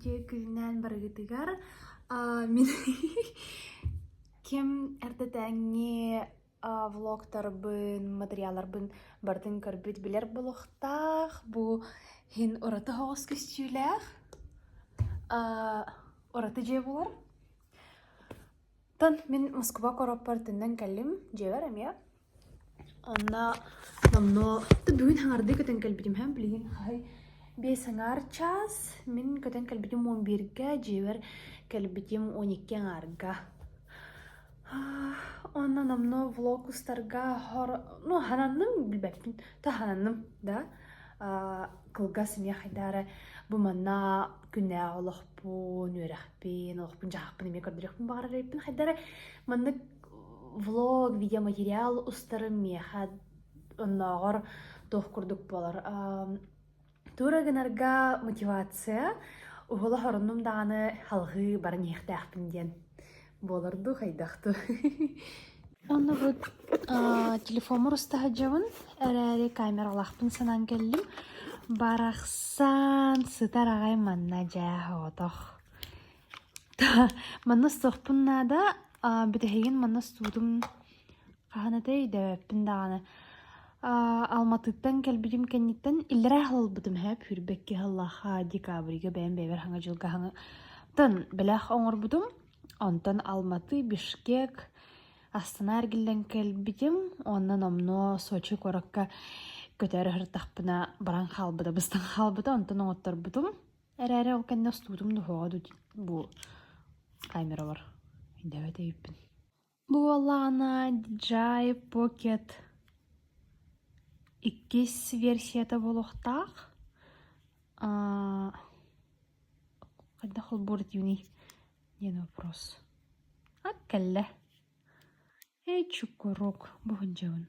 Үтүө күнүнэн барыгытыгар мин ким эрдэтээҥҥи влогтарбын, материалларбын барытын көрбүт билэр буолуохтаах. Бу иһин ураты соҕус көстүүлээх, ураты дьиэ буолар. Оттон мин Москва куораппар төннөн кэллим, дьиэбэр эмиэ. Онно номнуо бүгүн хаҥардыы көтөн кэлбитим һэм билигин хай биэс аҥаар чаас мин көтөн кэлбитим 11-гэ дьиэбэр кэлбитим 12 аҥаарга. Онно номнуо влог устарга хор ну хананным билбэппин то хананным да кылгас эмиэ хайдаары бу манна күннээҕи олохпун үөрэхпин олохпун дьаһахпын эмиэ көрдөрүөхпүн баҕарар эбиппин хайдары маннык влог, видеоматериал устарым миэхэ оннооҕор туох курдук буолар тура гынарга мотивация уһула хоруннум даҕаны салҕыы баран иһиэхтээхпин диэн буолар дуу хайдах дуу Онно бу телефоммор уста сылдьабын эрээри камералаахпын санаан кэллим барахсан сытар аҕай манна дьээ соҕотох Манна устуохпун наада, бүтэһигин манна устубутум хаһан этэй өйдөөбөппүн даҕаны. Алматыттан кэлбитим кэнниттэн иллэрээ сыл ылбытым һээп сүүрбэкки сыллаахха декабрьга бэйэм бэйэбэр хаҥа дьылга хаҥатан бэлэх оҥорбутум. Онтон Алматы, Бишкек, Астана эргиллэн кэлбитим уонна номнуо Сочи куоракка көтөөрү сырыттахпына баран хаалбыта, быстан хаалбыта, онтон оҥотторбутум. Эрээри ол кэннэ устуутум духуоҕа дуу бу камералар өйдөөбөт эбиппин. Бу буоллаҕына DJI Pocket иккис версията буолуохтаах. Хайдах холбуур этибиний диэн вопрос. Ат кэллэ. Эй, чукурук, бу сылдьабын.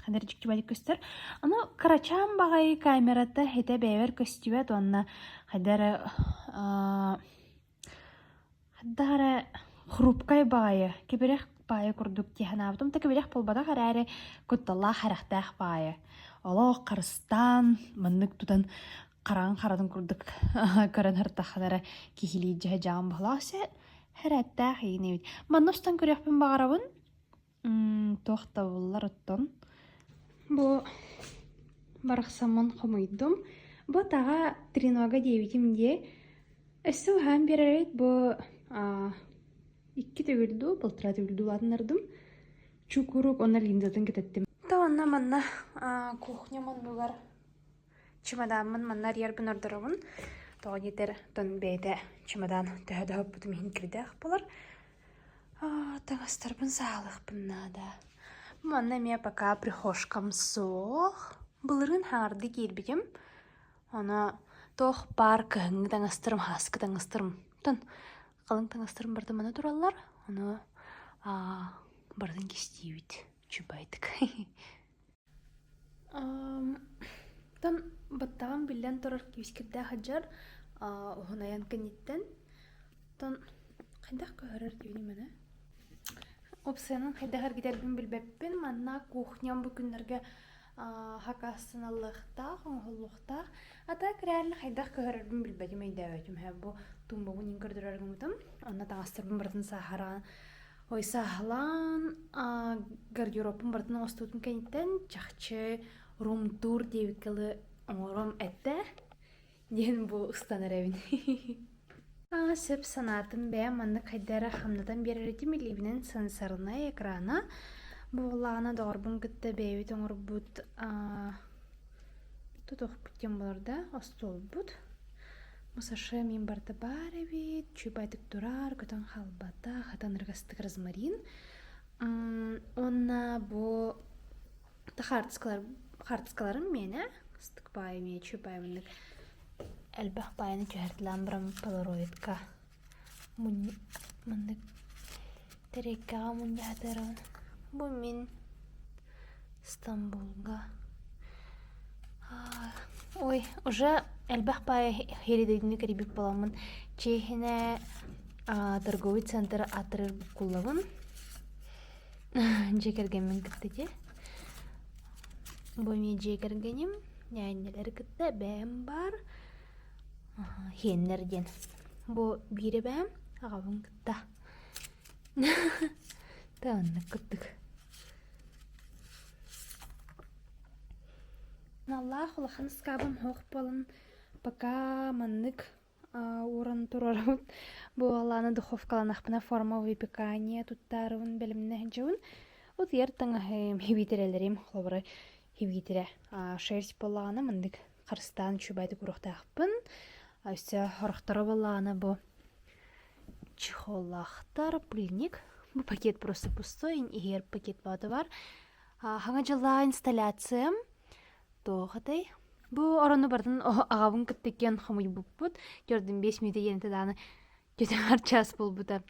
Ханар дьиктибадик көстөр. Аны кырачаан баҕайы камерата хитэ бэйэбэр көстүбэт уонна хайда эрэ хайдах эрэ хрупкай баҕайы, кэбирэх баҕайы курдук дии санаабытым. Да кэбирэх буолбатах эрээри кутталлаах сэрэхтээх баҕайы. Олох харыстаан маннык тутан хараҥа харатын курдук көрөн сырыттаххына эрэ киһилии дьэһэ дьаҕым баһылаах Хэрээттээх иин эбит. Манна устан көрүөхпүн баҕарабын. Туох да буллар оттон. Бу барахсаммын хомуйдум. Бу таҕа тренога диэбитим дии. Өссө уһаан биэрэр эбит бу икки төгүл дуу, полтора төгүл дуу улаатыннардым. Чукурук уонна линзатын кэтэттим. Да онно манна кухня муннугар Чемодаммын манна арыйарбын ордоробун. Тоҕо диэтэр, оттон бэйэтэ чемодан төһө да хоппутум иһин кирдээх буолар. Таҥастарбын саалыахпын наада. Манна эмиэ пока прихожкам суох. Былырыын хаҥардыы киирбитим. Ону туох баар кыһыҥҥы таҥастарым, һааскы таҥастарым, оттон халыҥ таҥастарым барыта манна тураллар. Ону барытын кистиибит чубайтык. Оттон баттаҕым биллэн турар күүскүрдээх сылдьар, уһун айан кэнниттэн. Оттон хайдах көһөрөр түүнү маны? Опциянан хайдах эргитэрбин билбэппин. Манна кухням бу күннэргэ хакастаналлыахтаах, оҥоһуллуохтаах. А так реально хайдах көһөрөрбүн билбэтим, өйдөөбөтүм. Бу тумбабын иҥ көрдөрөр гыммытым. Онно таҥастарбын барытын сааһыраан Ой, сааһылаан гардеробпун барытын оҥостубутум кэнниттэн чахчы рум-тур диэбиккэ дылы оҥором этэ диэн бу устан эрэбин. Сөп санаатым бэйэм маннык хайда эрэ хамнатан биэрэр этим илиибинэн сенсорнай экрана буоллаҕына доҕорбун кытта бэйэбит оҥорбут тутуохпут диэн буолар да остуолбут Саша мин барыта баар эбит, чуйбайтык турар, көтөн хаалбата, хатан ыргастык розмарин. Уонна бу хаартыскалар хаартыскаларым миэнэ, ыстык баай эмиэ чуйбай маннык элбэх баайыны түһэртилээн баран полароидка маннык тэриэккэҕэ мунньа сатыырабын. Бу мин Стамбулга Ой, уже элбэх баайы херидойдуну кэрийбит буоламмын чиэһинэ торговый центр аатырар буккуллабын. Дьиэ кэргэммин кытта ити. Бу эмиэ дьиэ кэргэним, ньээнньэлэри кытта бэйэм баар. Хиэннэр диэн. Бу биир эбээм аҕабын кытта. Тааннык кыттык. Наллаах улахан ыскаабым суох буолан пока маннык ууран туруорабын. Бу алааны духовкаланахпына форма выпекания туттаарыбын бэлэмнэ сылдьабын. Утуйар таҥаһым, хибиитирэлэрим холобура хибиитирэ шерсть буоллаҕына маннык харыстаан үчүгэйдик уруохтаахпын. Өссө сорохторо буоллаҕына бу чехоллаахтар, пыльник. Бу пакет просто пустой, иһигэр пакет баҕата бар. Хаҥа дьыллаах инсталляциям туох этэй? Бу орону барытын аҕабын кытта иккиэн хомуйбуппут. Төрдүн биэс мүнүүтэ диэн даҕаны түтэҕэр час буолбута.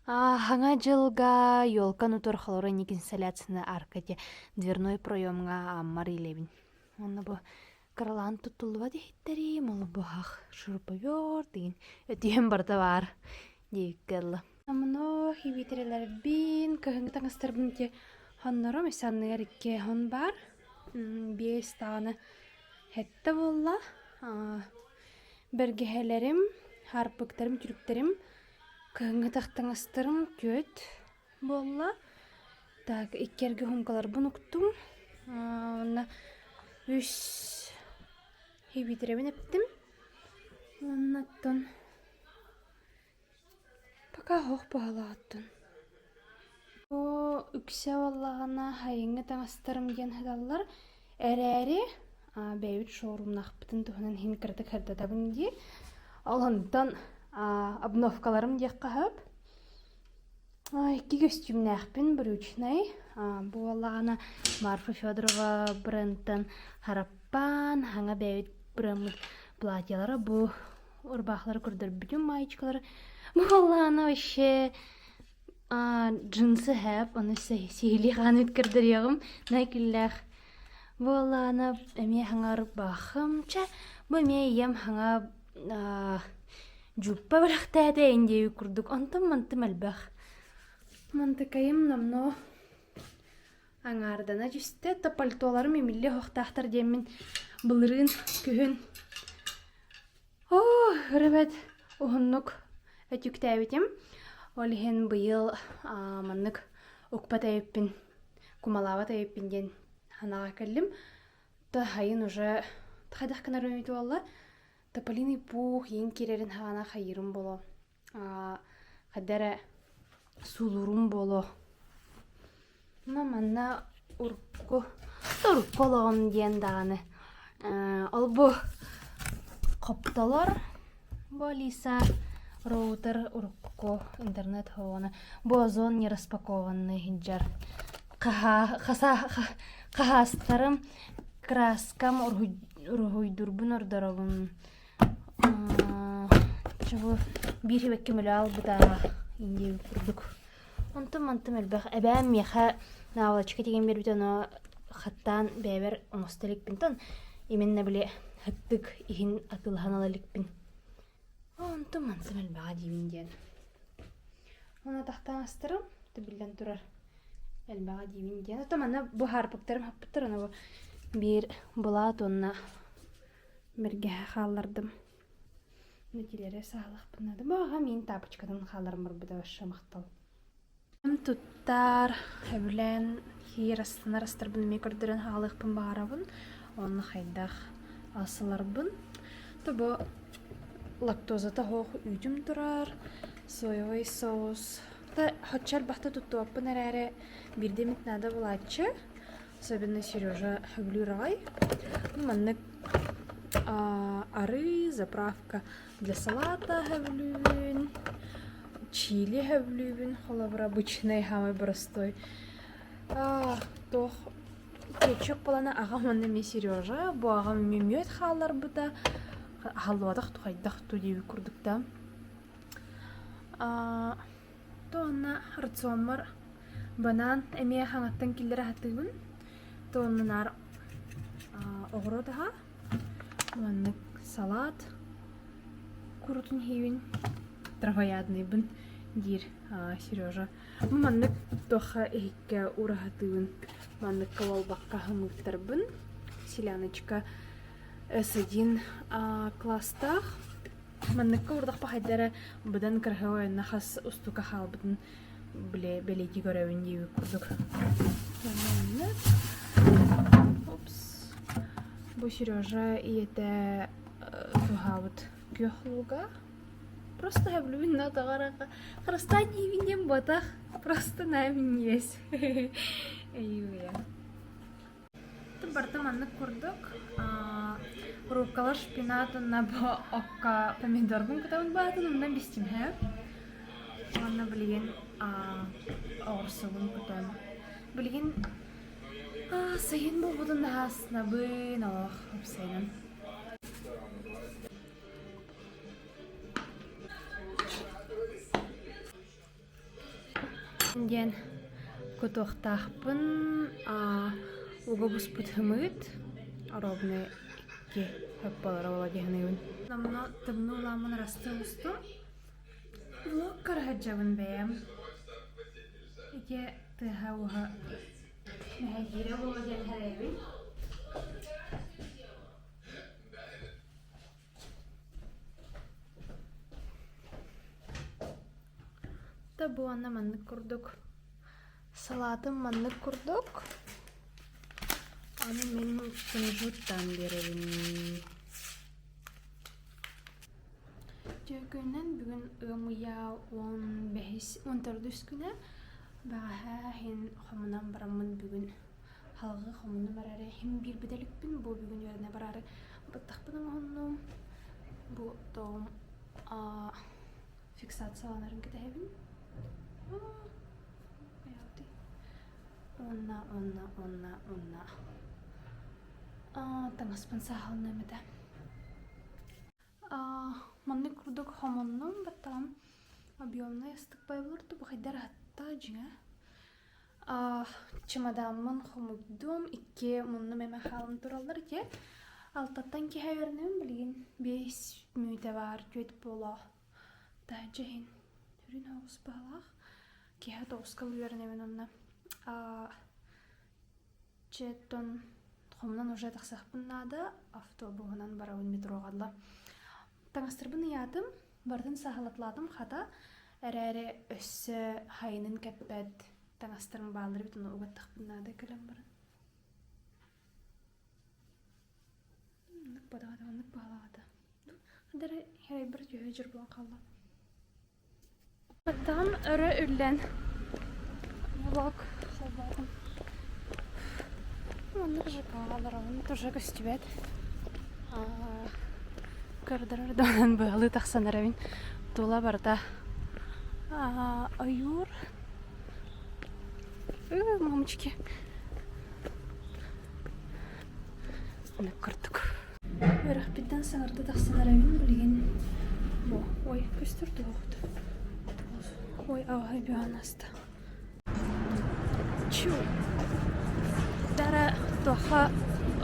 Хаҥа дьылга елканы утар холоро инник инсталляцияны арка те дверной проемҥа ааммар илэбин. Онно бу кыралаан туттуллубат иһиттэрим, олбуһах шуруповерт деген өтүйэн барыта баар диэбиккэ дылы. Омно хибиитирэлэрбин, кыһыҥҥы таҥастарбын ити хоннорум, өссө анныгар икки хон баар. Биэс даҕаны сэттэ буолла. Бэргэһэлэрим, хаарпыктарым, түрүктэрим, кыһыҥҥы таҥастарым түөрт буолла. Так, икки эргэ хуумкаларбын уктум. Уонна үс хибиитирэбин эптим. Уонна оттон Пока оһох баһылааттын. Бу үксэ буоллаҕына сайыҥҥы таҥастарым диэн сыталлар. Эрээри бэйэбит шоурумнаахпытын туһунан иһин кыратык сырдатабын дии. Ол онтон обновкаларым диэххэ сөп. Икки көстүүмнээхпин брючнай. Бу буоллаҕына Марфа Федорова брендтэн хараппаан, хаҥа бэйэбит брендмыт платьелара бу ырбаахлары көрдөрбүтүм маечкалары буоллаҕына вообще джинсы хэп ону сиһилии хаан көрдөрүөҕүм найкиллээх буоллаҕына эмиэ хаҥа ырбаахым чэ бу эмиэ ийэм хаҥа дьууппа бэлэхтээтэ индиэйи курдук онтон мантым элбэх мантыкайым номнуо аҥаардана түстэ то пальтоларым имиллиэ оһохтоохтор диэммин былырыын күһүн Оо, ырыбэт уһуннук өтүктээбитим. Ол иһин быйыл маннык укпат эбиппин, кумалаабат эбиппин диэн санааҕа кэллим. То сайын уже хайдах гынар эбит буолла. Тополиный пух иин киирэрин хаана хайыырым буолуо. Хайда эрэ суулуурум буолуо. Ну манна урукку урукку олоҕум диэн даҕаны ол бу хоптолор бу Алиса роутер урукку интернет оҕону бу озон не распакованный сылдьар хаһаастарым краскам уруһуйдурбун ордоробун Чего биир сибэкки мөлөө албыта индия курдук. Онтон мантым элбэх. Эбээм миэхэ наволочка тигэн биэрбитэ ону хаттаан бэйэбэр оҥосто иликпин. Тон именно били һыттык иһин атыылаһан ыла иликпин. Онтон мантым элбэҕэ диибин диэн. Оны тахтаан астарым, биллэн турар элбэҕэ диибин диэн. Оттон манна бу хаарпыктарым хаппыттар, ону биир былаат уонна Бэргэһэ хааллардым. Нэдиэлэрэ саалахпын наада. Бу аҕам миин таапочкатын хаалларан барбыта вообще махтал. Туттар, сөбүлээн киир астанар астарбын эмиэ көрдөрөн хаалыахпын баҕарабын. Онно хайдах ылсыларбын. То бу лактозата суох үүтүм турар, соевый соус. Та хоччо элбэхтэ туттубаппын эрээри биирдэ эмит наада буолааччы. Особенно Сережа сөбүлүүр аҕай. Маннык арыы, заправка для салата сөбүлүүбүн, чили сөбүлүүбүн, холобура обычный самый простой. Туох кетчуп буолана аҕам уонна эмиэ Сережа бу аҕам эмиэ мүөт хаалларбыта аһаллыбатах тухайдах ту диэбит курдук да. То уонна рациоммар банан эмиэ хаҥаттан киллэрэ сатыыбын. То онно наар оҕуруот аһа, маннык салат курутун иһиибин, травоядныйбын диир Сережа. Маннык туохха иһиккэ уура сатыыбын, манныкка буолбакка хымыыттарбын, селяночка. С1 класстаах. Манныкка урдахпа хайдара быдан кыраһыабай уонна хас устука хаалбытын били бэлиэтии көрөбүн диэбит курдук. Маннык. Упс. Бу Сережа ийэтэ туһаабыт күөх лууга. Просто сөбүлүүбүн да тоҕо харыстаан диибин диэн буотах. Просто наһаа минньигэс. Эйуя. Барыта маннык курдук руккола шпинат уонна бу окко помидорбун кутабын баатын онно бистим һэ уонна билигин оҕурсубун кутан билигин сайын буолбутун наһаа астынабын олох уопсайынан Диэн кутуохтаахпын уга буспут һымыыт оруобуна икки хөп буолара буолуо дии саныыбын. Номно тымныы улааммын ырастыы оҕустум. Влог көрө сылдьабын бэйэм. Ити тыаһа-ууһа мэһэйдиирэ буолуо диэн сэрэйэбин. Да бу уонна маннык курдук салаатым маннык курдук аны мин кунжуттаан биэрэбин Түөкүнэн бүгүн ыам ыйа 15 14 күнэ бэҕэһээ иһин хомунан бараммын бүгүн Халҕыы хомуннум эрээри иһим биирбит иликпин, бу бүгүн үөрэнэ бараары баттахпын оҥоһуннум. Бу тоҕум фиксацияланарын кэтэһэбин. Уонна, уонна, уонна, уонна таҥаспын сааһыланыам этэ. Маннык курдук хомуннум, баттаҕым объемнай астык байылар бу хайдар аһатта дьиҥэ. Чемодаммын хомуйдум, икки муннум эмэ хаалан тураллар ити. Алтаттан киэһэ үөрэнэбин билигин биэс мүнүүтэ баар, түөрт буолуо. Таһырдьа иһин үрүн оҕус баһылаах. Киэһэ тоҕуска үөрэнэбин онно. Чэттон хомунан уже тахсыахпын наада, автобуһунан барабын метроҕа дылы. Таҥастарбын ыйаатым, барытын сааһылатылаатым хата, эрээри өссө хайынын кэппэт таҥастарым бааллар эбит, ону угаттахпын наада кэлэн баран. Оннук бадаҕата, оннук баҕалаҕата. Хадары хэрайбар түһэ дьор буолан хаалла. Баттаҕым өрө үллэн влог холбоотум. Маннык ЖК олоробун тоже көстүбэт. Көрдөрөр даҕаны быһалыы тахсан эрэбин. Тула барыта ойуур. Мамочки. Оннук курдук. Үөрэхпиттэн саҥарда тахсан эрэбин билигин бу ой көстөр туох ой аҕаһай бүһэн аста Чу дара туохха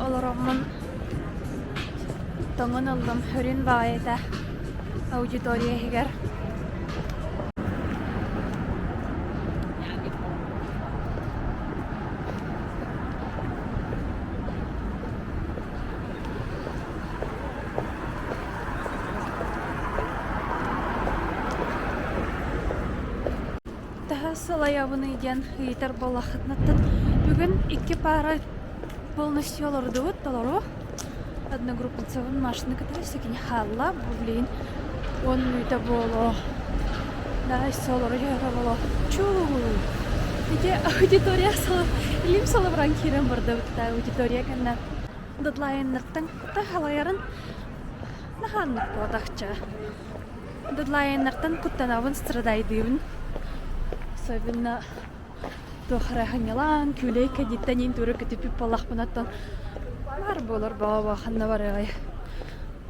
олороммун тоҥон ыллым хөрүн баҕайыта аудитория иһигэр Таһа сылайабыный диэн ыйытар буоллаххытынаттан бүгүн икки паара полностью олордубут толору одногруппницабын Машаны кытары өссө кини хаалла бу билигин уон мүнүүтэ буолуо да өссө олоро түһэрэ буолуо чуу ити аудитория илим салыбыран киирэн бардыбыт да аудитория кэннэ дедлайннартан халайарын наһааннык буотахча дедлайннартан куттанабын страдайдыыбын особенно туох эрэ сынньалаан күүлэй кэдиттэн иин туора көтүппүт буоллахпына оттон баар буолар боо ханна барыаҕай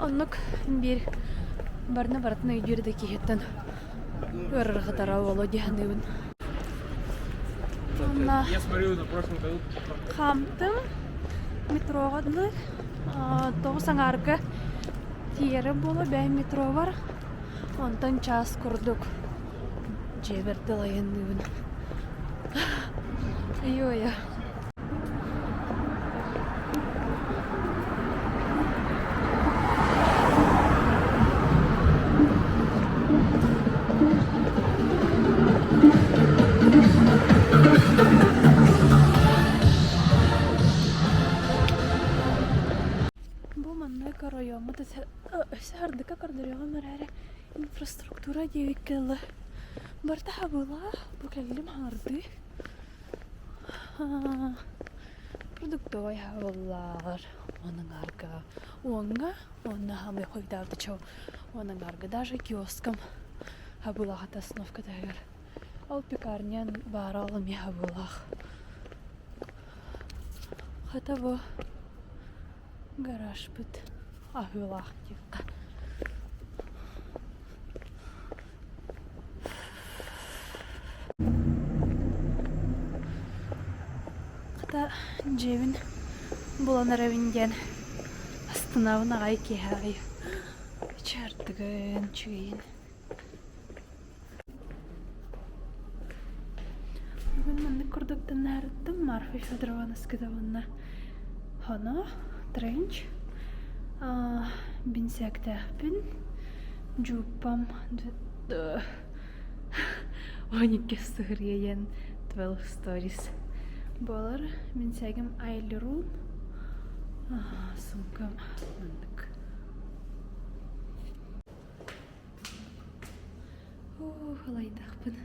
оннук биир барыны барытын өйдүүр да киһиттэн ыарырҕатара буолуо дии саныыбын Уонна хаамтым метроҕа дылы тоҕус аҥаарга тиийэрэ буолуо бэйэм метробар онтон чаас курдук дьиэбэр дылы айанныыбын Айуойа. Бу маннык оройуоммут өссө ардыка көрдөрүөҕүм эрээри инфраструктура диэбиккэ дылы барыта хабыылаах бу кэллим хаҥардыы продуктовай хабыллааҕар уон аҥаарга уоҥҥа уонна хаамый хойутаабыта чау уон аҥаарга даже киоскам хабыылаах этэ остановка таһыгар ол пекарня баара ол эмиэ хабыылаах Хата бу гаражпыт аһыылаах диэххэ. Хата дьиэбин булан эрэбин диэн астынабын аҕай киэһэ аайы. Чаардыгын, үчүгэйин. Бүгүн маннык курдук тынаарыттым Марфа Федоровна Скидовна хоно тренч бинсээктээхпин дьууппам 12 сыһырыйа диэн 12 stories буолар бинсээгим Айлерун сумкам маннык Уух, ылайдахпын.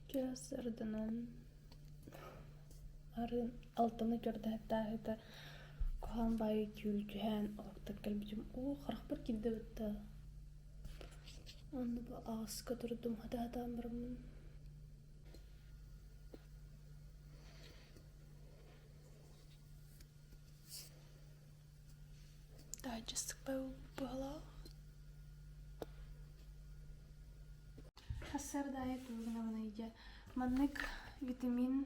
Чаас ырданан арын алтаны көрдөһөттааһыта куһаҕан баайы түүл түһээн олохтон кэлбитим. Уу, харахпар киирдэ бытта. Онно бу аҕыска турдум, хата-хатаан бараммын. Таһырдьа быһалаах. Сарсыарда аайы тугунабын ыйдьа маннык витамин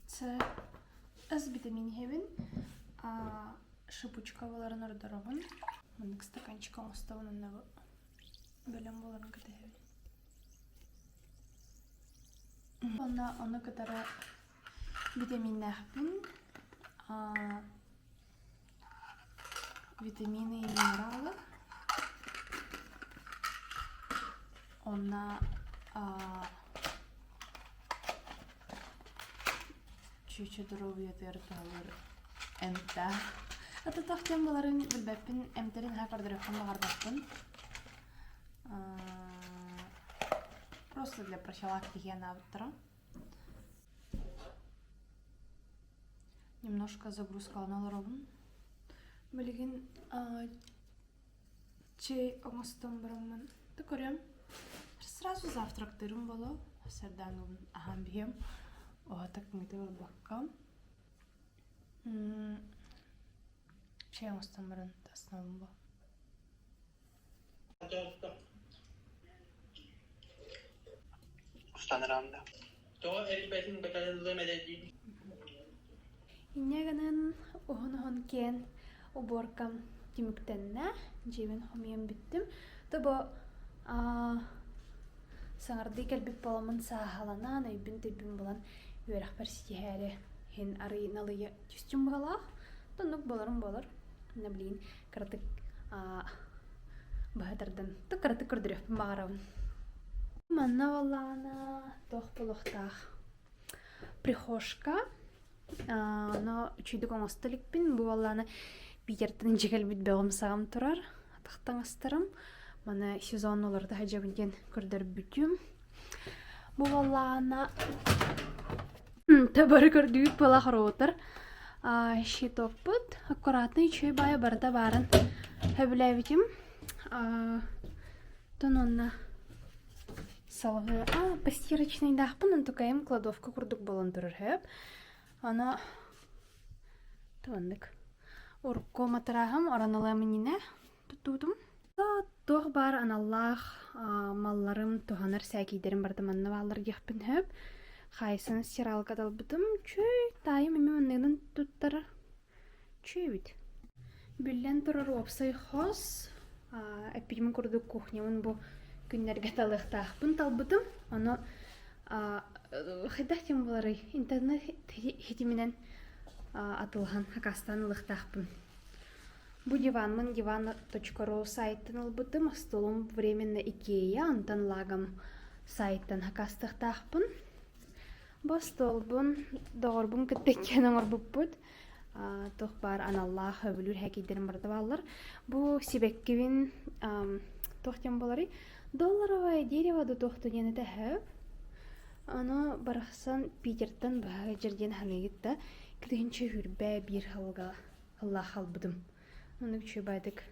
С, С витамин иһэбин, шипучка буоларын ордоробун. Маннык стаканчик оҥостобун уонна бэлэм буоларын кэтэһэбин. Уонна ону кытары Витаминнээхпин. Витамины и минералы. Онно чүчү доруобуйатыгар туһалыыр эмтээх. Ататах диэн буоларын билбэппин, эмтэрин наһаа көрдөрүөхпүн баҕарбаппын. Просто для профилактики анаабыттара. Немножко загрузкалана олоробун. Билигин чэй оҥостон бараммын да көрөм. Сразу завтрактыырым боло. Сардаанабын аһаан биһиэм. Оһо так барбакка. Чэй оҥостон баран таснабын бо. Тоҕо эрийбэтин бытарыллыам эрэ дии Инньэ гынан уһун-уһун киэн уборкам түмүктэннэ, дьиэбин хомуйан бүттүм. То бу саҥардыы кэлбит буоламмын сааһыланан, өйбүн-төйбүн булан үөрэхпэр ситиһээри иһин арый налыйа түстүм быһалаах. Оннук буоларым буолар. Инна билигин кыратык быһа тардан кыратык көрдөрүөхпүн баҕарабын. Манна буоллаҕына туох буолуохтаах прихожка но үчүгдүк оҥосто иликпин бу буоллаҕына Питертэн дьэ кэлбит бөҕүм саҕам турар атах таҥастарым маны сезон олордо сылдьабын диэн көрдөрбүтүм бу буоллаҕына Табары көрдүүр буола хороотор щитокпут аккуратный үчүгэй баайа барыта баарын сөбүлээбитим тон уонна салгыы а постирочнайдаахпын онтукайым кладовка курдук буолан турар сөп ону тываннык урукку матырааһым оронулыам иннинэ туттубутум Туох баар аналлаах малларым, туһанар сээкийдэрим барыта манна бааллар диэхпин сөп. Хайсын стиралка талбытым. Чүй, таайым эмиэ манныгынан туттарар. Чүй эбит. Биллэн турар уопсай хос. Эппитим курдук кухнябын бу күннэргэ талыахтаахпын талбытым. Ону хайдах диэн буоларый? Интернет ситиминэн атылаһан, акаастаан ылыахтаахпын. Бу диваммын диван.ру сайтан ылбытым, остуолум временно Икея, онтон лагом сайтан хакастыахтаахпын. Бу остуолбун доҕорбун кытта иккиэн оҥорбуппут. Туох баар аналлаах өбүлүүр һээкийдэрим барыта бааллар. Бу сибэккибин туох диэн буоларый? Долларовое дерево да туох диэн этэ сөп. Ону барахсан Питертэн быһа сылдьар диэн саныыгыт да, 2021 сылга сыллаах хаалбытым. Оннук үчүгэйдик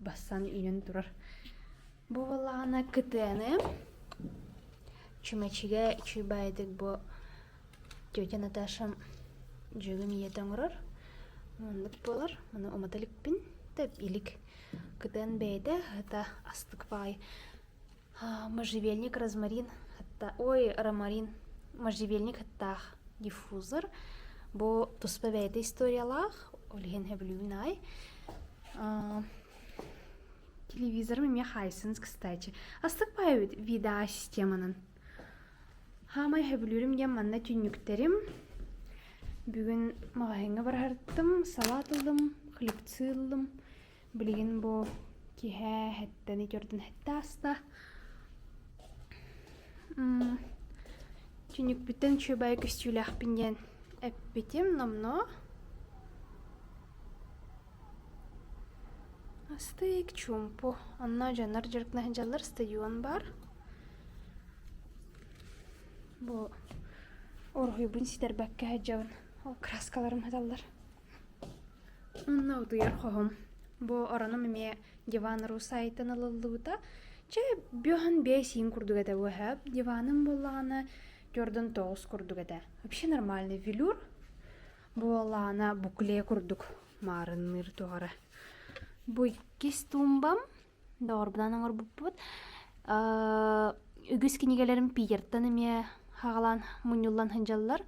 бассан үүнэн турар. Бу буоллаҕына КТН чүмэчигэ үчүгэйдик бу тетя Наташам дьүөгэм ийэтэ оҥорор. Оннук буолар. Ону умата иликпин. Тэп илик. КТН бэйэтэ это астык баай. Можжевельник розмарин хатта ой ромарин можжевельник хаттаах диффузор. Бу туспа бэйэтэ историялаах, ол иһин сөбүлүүбүн аҕай. Телевизорым эмиэ Hisense, кстати. Астык баай эбит видео системанан. Хаамай сөбүлүүрүм диэн манна түннүктэрим. Бүгүн маҕаһыыҥҥа бараһартым, салат ыллым, хлебцы ыллым. Билигин бу киэһэ сэттэни төрдүн сэттэ ааста. Түннүкпүттэн үчүгэй көстүүлээхпин диэн эппитим номнуо. Астык чуумпу. Онно дьоннор дьарыктана сылдьаллар, стадион баар. Бу уруһуйбун ситэрбэккэ сылдьабын. Ол краскаларым сыталлар. Онно утуйар хоһум. Бу ороном эмиэ диван Русайтан ылыллыбыта. Чэ, бүөһүн биэс иин курдук этэ буоһа. Диваным буоллаҕына 4-9 курдук этэ. Вообще нормальный велюр. Буоллаҕына букле курдук маарынныыр туох эрэ. Бу иккис туумбам доҕорбунан оҥорбуппут. Үгүс кинигэлэрим Питертан эмиэ хаҕалаан мунньуллан сылдьаллар.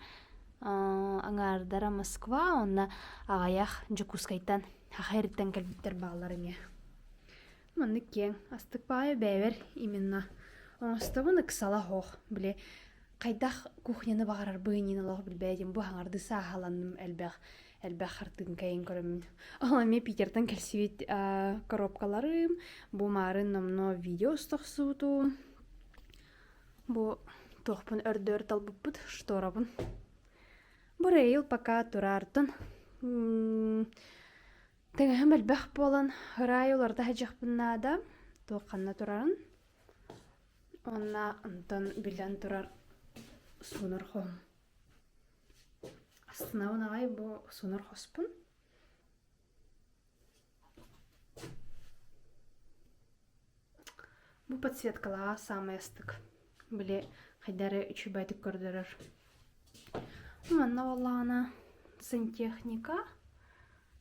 Аҥаардара Москва уонна аҕыйах Дьокуускайтан Саха сириттэн кэлбиттэр бааллар эмиэ. Маннык киэҥ, астык баайы бэйэбэр именно оҥостобун ыксала суох. Били хайдах кухняны баҕарарбын иин олох билбээтим бу хаҥардыы сааһыланным элбэх элбэх хартыыҥкайын көрөммүн. Ол эмиэ Питертэн кэлсибит коробкаларым, бу маарын номнуо видео устохсубутум. Бу туохпун өрдөөр талбыппыт шторабын. Бу рейл пока тураартын. Тэҥэһим элбэх буолан, ыраай уларыта сылдьыахпын наада. Туох ханна турарын. Уонна онтон билэн турар суунар хоһум. Астынабын аҕай бу суунар хоспун. Бу подсветкалаах саамай астык. Били хайда эрэ үчүгэйдик көрдөрөр. Манна буоллаҕына сантехника,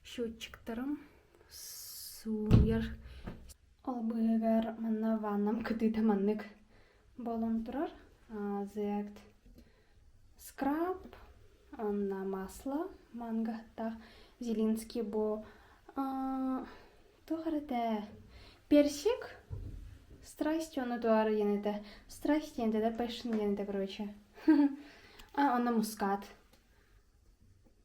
счетчиктарым сууйар. Ол быыһыгар манна ваннам кытыыта маннык буолан турар. Зект скраб, уонна масло мангаһыттаах Зелинский бу туох эрэ этэ персик страсть уонна туара диэн этэ страсть диэн этэ да passion диэн этэ короче а уонна мускат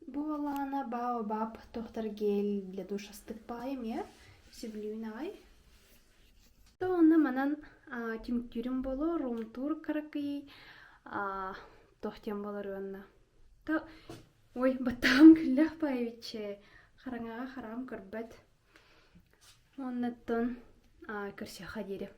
бу буоллаҕына баобаб туохтар гель для душа астык баҕайы эмиэ сөбүлүүн аҕай То онно манан түмүктүүрүм буолуо рум-тур кыракый туох диэн буолар уонна то ой баттаҕым күллэх баайбыччы хараҥаҕа хараҕым көрбөт уоннаттан көрсүөххэ диэри.